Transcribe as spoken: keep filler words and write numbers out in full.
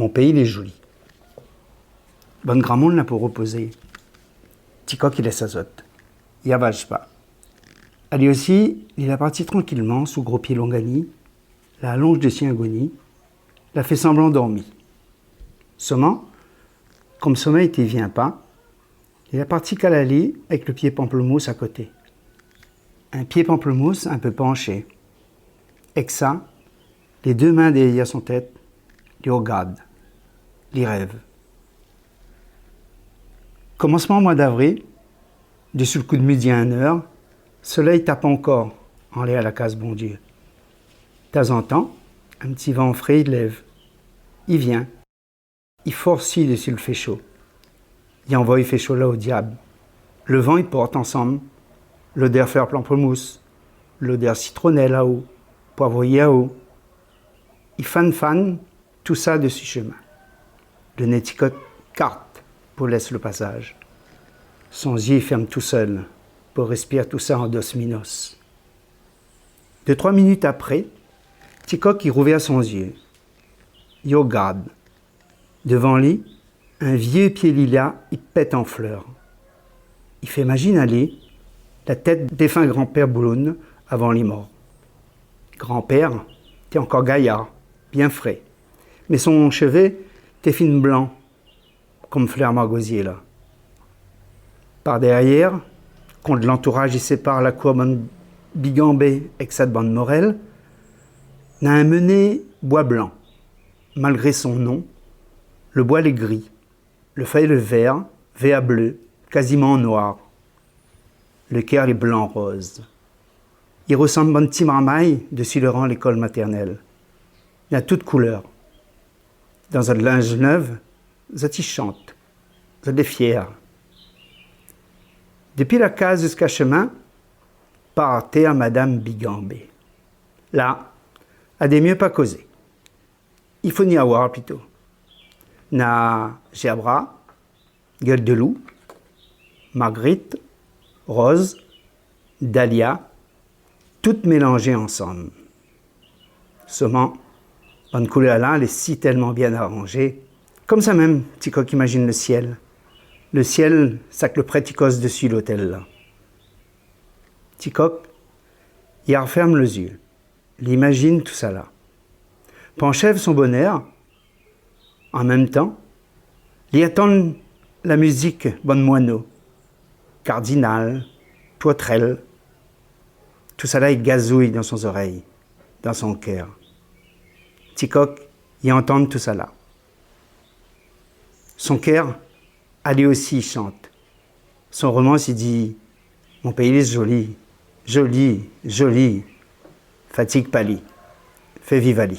Mon péi lé zoli. Bann gramoun la pou repozé. Tikok i lès azot. I avaj pa. Ali osi, li la parti trankilman sou gro pié longani, la alonz dési in goni, la fé sanblan dormi. Soman, kom somèy té vien pa, li la parti kal ali èk le pié panplemous a koté. In pié panplemous in pé panshé. Èk sa, lé dé min dèrièr son tèt, li rogard, li rèv. Komansman moi d'avril, dési le kou d'midi in èr, solèy i tap ankor anlèr la kaz Bondié. Tazantan, in ti van fré i lèv, i vien. I forsi dési le fé sho. I anvoy fé sho la o diab. Le van i port ansanm lodèr flèr panplemous, lodèr sitronèl aou, poiv yaou. I fann-fann tousa dési shemin. Le né Tikok i kart pou lès le pasaz. Son zié i fèrm tousèl pou respir tousa an dos minos. Dé-troi minit apré, Tikok i rouvèr son zié. I rogard. Dovan li, in vié pié lila i pèt an flèr. I fé mazine ali la tèt défin granpèr Bouloun avan li mor. Granpèr té ankor gayar, bien fré, mé son shevé té fine blan, kom flèr margozié la. Par dèrièr, kont lantouraz i sépar la kour bann Biganbé èk sat bann Morèl, na in mené boi blan. Malgré son non, le boi lé gri, le fèy lé vèr, vèr blé, kaziman noir. Le kèr lé blan roz. I resanm bann ti marmay dési le ran lékol matèrnèl. Na tout koulèr. Dan zot linz nèv, zot i shant, zot lé fièr. Dépi la kaz ziska shemin, par tèr madam Biganbé. La, adé mié pa kozé. I fo ni avoir plito. Na zèrbra, gèl de lou, margrit, roz, dalia, tout mélanzé ansanm. Soman, bann koulèr la lé sitèlman bien aranzé. Komsa mèm, Tikok i mazine le sièl. Le sièl, sak le prèt i koz dési lotèl la. Tikok i arfèrm le zié. Li mazine tousala. Panshèv son bonèr, an mèm tan, li atann la mizik bann moino, kardinal, tourtrèl, tousala i gazouy dan son zorèy, dan son kèr. Tikok i antann tousala. Son kèr, ali osi, i shant. Son romans i di : « Mon péi lé zoli, zoli, zoli. » Fatig pa li. Fé viv ali.